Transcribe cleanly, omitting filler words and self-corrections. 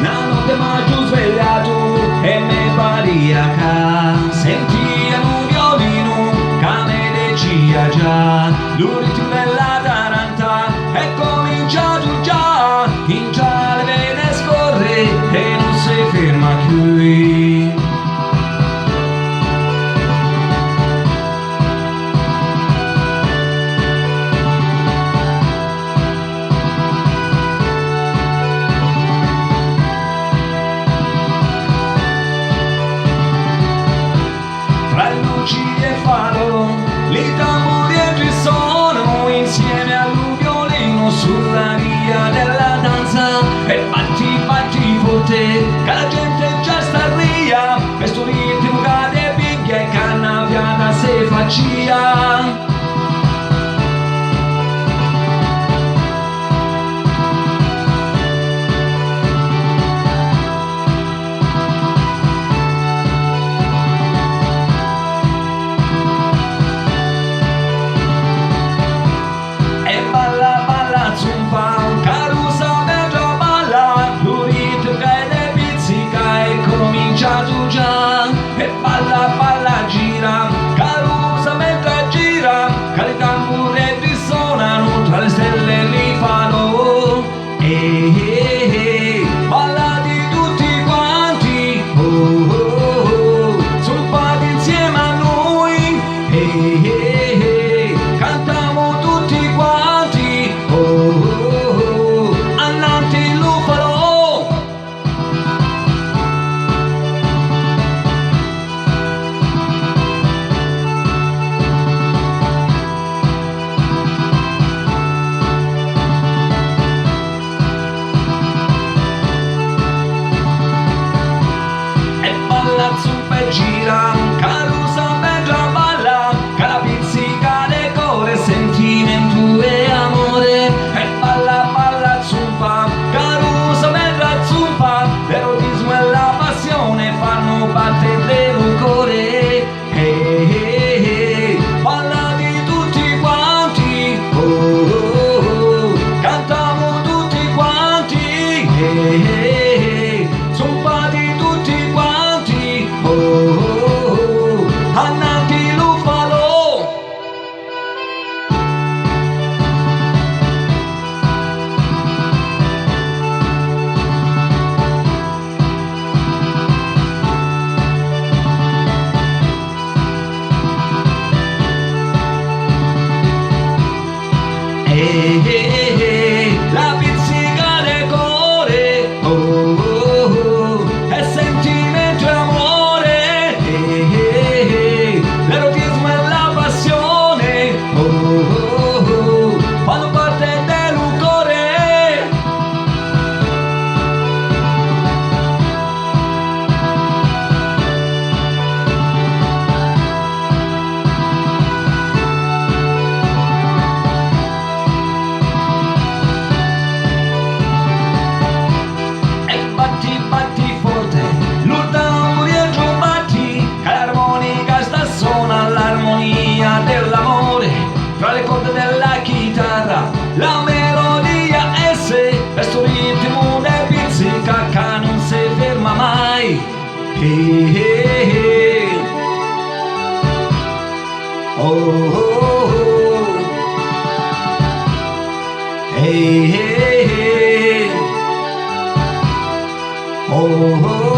Na notte m'aggio svegliato e me paria ca sentia nu violino ca me dicia già lu ritmo della taranta è cominciato già in le vene scorre e non si ferma più. Tra luci e falò, li tamburi suonano insieme al violino sulla via della danza e batti, batti forte, che la gente già sta ria, questo ritmo cade piglia e canna fiata se faccia. E balla, balla, zumpa, carusa bella balla, lu ritmo che è pizzica è cominciato già. E balla, balla, gira, carusa mentre gira, che le tambure risuonano tra le stelle li falò. E, e, e, ballate tutti quanti, oh, oh, oh, zumpate insieme a noi. E, e, e, cantiamo tutti quanti, oh, oh, oh, annanti lu falò. E balla, zumpa e gira, carusa bella balla, che la pizzica de core, sentimento e amore. E balla, balla, zumpa, carusa bella zumpa, l'erotismo e la passione fanno battere il cuore. E, e, e, ballate tutti quanti, oh, oh, oh, cantiamo tutti quanti, eh, eh, eh, zumpati tutti quanti, oh, oh, oh, annanti lu falò. Eh, eh, eh, la pizzica del cuore, oh, oh, oh, è sentimento e amore, eh, eh, eh, l'erotismo e la passione, oh, oh, oh, fanno parte del cuore. E batti, batti forte, lu tamburiello batti, che l'armonica sta suona l'armonia dell'amore, tra le corde della chitarra, la melodia esse, questo ritmo de pizzica che non si ferma mai. Eh, eh, eh. Oh, oh, oh. Hey, hey, hey. Oh, oh, oh.